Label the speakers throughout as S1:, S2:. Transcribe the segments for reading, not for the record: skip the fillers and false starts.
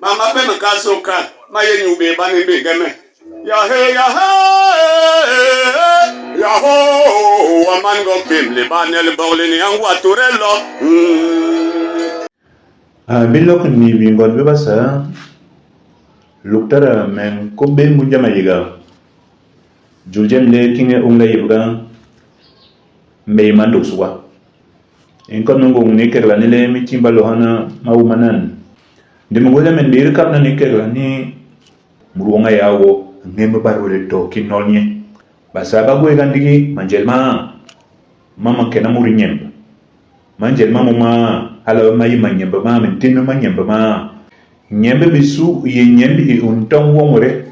S1: Mam mape me nkal sôk kal, ma yé inyu bé ba ni mbéñge me. Yahé, Yahé, Yahoo, a man ngok bem le ba nel bok le ni a ngwa ture lo.
S2: A bilok ni bingond bi Basaa, Luktara me nkôp bé mu jam a yéga. Jôl jem le Kiñe Ungla Yibga, me yé man Ndôg Suga. I nkon me ngôñ ni kegla ni le me tiimba lo hana mawu manan. Ndi me ngwés le me ndiir kap nan i kegla ni mut woñ a yé a wo, ñem i bat we le to ki nol nye. Basaa ba gwé ga ndigi manjel maa ma ma nkena mut i nyemb. Manjel ma mo maa, hala wee ma yé manyemb maa, mintén mi manyemb maa. Nyemb bisu i yé nyemb i u ntoñ woñwede,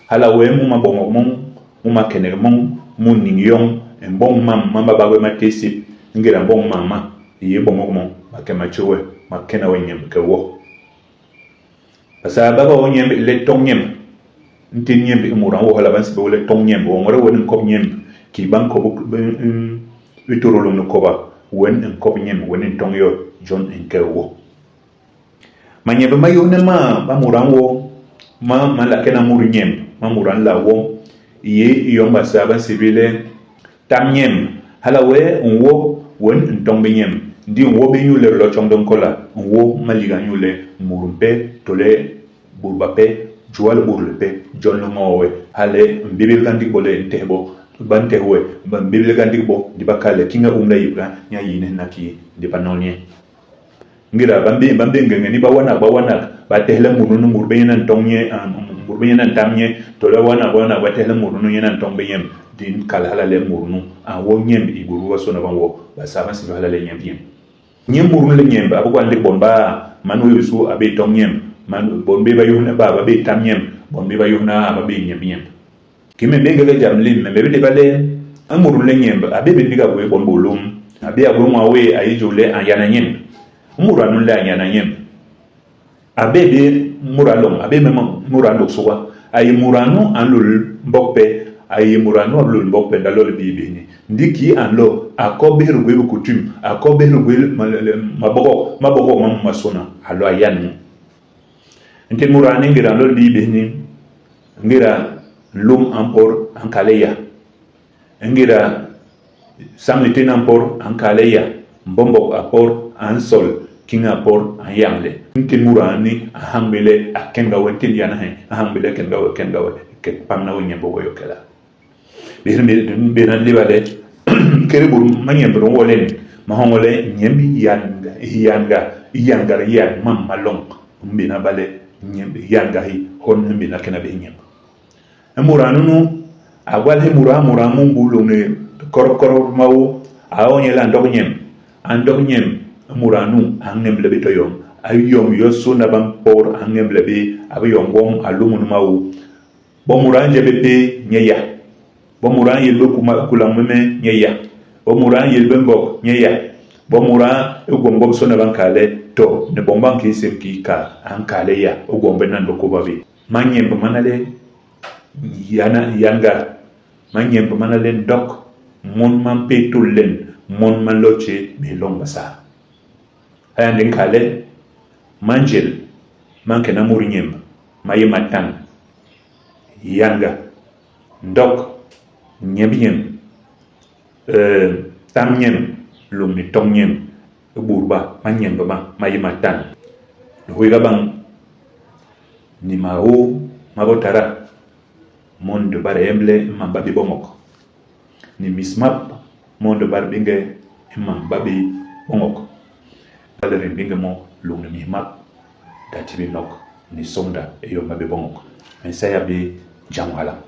S2: hala wee mu maboñok moñ, mu makenek moñ, mu niñ yoñ, i mboñ mam ma ma ba we ma téé sép. I ngéda mboñ mam ma, i yé boñok moñ, ma ke ma tjé we, ma kena we nyemb ke wo. Basaa ba ba wo nyemb i le toñ nyemb. Ntén nyemb i mut a nwo hala ba nsibe wo le toñ nyemb. Woñwede wen i nkop nyemb kii ba nkop i tôdô lôñni kôba, wen i nkop nyemb, wen i ntoñ yo, jon i nke wo. Manyemb ma yôhne ma ba mut a nwo, ma ma nla kena mut i nyemb, ma mut a nla wo, i yé i yom Basaa ba nsébél le tam nyemb. Hala wee u nwo, wen u ntoñ bé nyemb, ndi u nwo bé inyule dilo tjoñ di nkola, u nwo maliga inyule mut mpe tole bôt bape, jôa li bôt lipe jon li ñoo we. Hala u mbébél ndik bo le u ntehe bo, ba ntehe we, ba mbébél ndik bo, ndi ba kal le, Kiñe u nla yibla nye a yiine hana kii? Ndi ba nol nye. Ngéda ba ba mbéñge nye ni ba wanak ba wanak, ba tehe le mut nunu mut bé nyen a ntoñ nye, mut bé nyen a ntam nye, tole ba wanak ba wanak ba tehe le mut nunu nyen a ntoñ bé nyemb. Di nkal hala le mut nu a nwo nyemb i bôt bobasôna ba nwo, Basaa ba nsébél hala le nyemb nyemb. Nyemb mut nu le nyemb a bi gwal ndik bon baa, man wé bisu a bé toñ nyemb, man bon bé ba yôhne baa ba bé tam nyemb, bon bé ba yôhne aa ba bé nyemb nyemb. Kii me mbéñgege jam li, me bi léba le i mut nu le nyemb a bé bé ndik a gwé bon bôlôm, a bé a gwé nwaa wé a yé jôl le a nyana nyemb. I mut a nun le a nyana nyemb, a bé bé mut a loñ, a bé bé mut a ndôk sôga. A yé mut a nu a nlôl mbok pe, a yé mut a nu a bi lôl mbok pe ndi a lôl i bii bés ni. Ndi kii a nlo, a kôp bés ligwéé bi coutume, a kôp bés ligwéé mabogok, mabogok ma momasôna, a lo a yan mu. Ntén mut a ni ngéda a nlôl bii bés ni, Ngéda nlôm a mpot, a nkal le ya. Ngéda sañ litén a mpot, a nkal le ya. Mbombog a pot, a nsol. Kiñe a pot, a nyañle. Ntén mut a ni, a nhañ bé le a ken-ga we ntén yana he, a nhañ bé le a ken-ga we, ken-ga we, ke pamna we nyemb we yokela. Bés di mbéna léba le ikété bôt ma nyemb di nwo len, ma hoñol le nyemb i yanga, i yanga i yan mam ma loñ. U mbéna ba le nyemb hiañga hi hon hi mbéna kena bés nyemb. I muda nunu a gwal hi muda muda mu mbu lôñni korop korop maô, a oo nye le a ndok nyemb. A ndok nyemb, i muda nu a ñemble bé to yom. A yom yosôna ba mpot a ñemble bé, a bi yoñ gwom a lôô munu maô. Bo muda a nje bé péé, nye ya. Bo muda a nyil bé kulañ meme, nye ya. Bo muda a nyil bé ngok, nye ya. Bo muda i gwom gwobisôna ba nkal le, To, ni boñ bañ kii sém kii ka, a nkal le ya, i gwom binan bi kôba bé. Manyemb mana le yana, yanga, manyemb mana le ndok, mon ma mpéé tul len, mon ma nlo tjé bés loñ Basaa. Hala ndi nkal le, manjel ma nkena mut i nyemb ma yé matan, yanga, ndok, nyemb nyemb, tam nyemb lôñni toñ nyemb. I bôt ba, manyemb ma, ma yé matan. Ni hôiga bañ ni mahoo ma botara mon di ba di emble i mam ba bi boñok, ni mis map mon di ba di béñge i mam ba bi boñok. Ibale di mbéñge mo lôñni mis map, d'a tibil nok ni soñda i yom ba bi boñok. Me nsayap bé jam hala.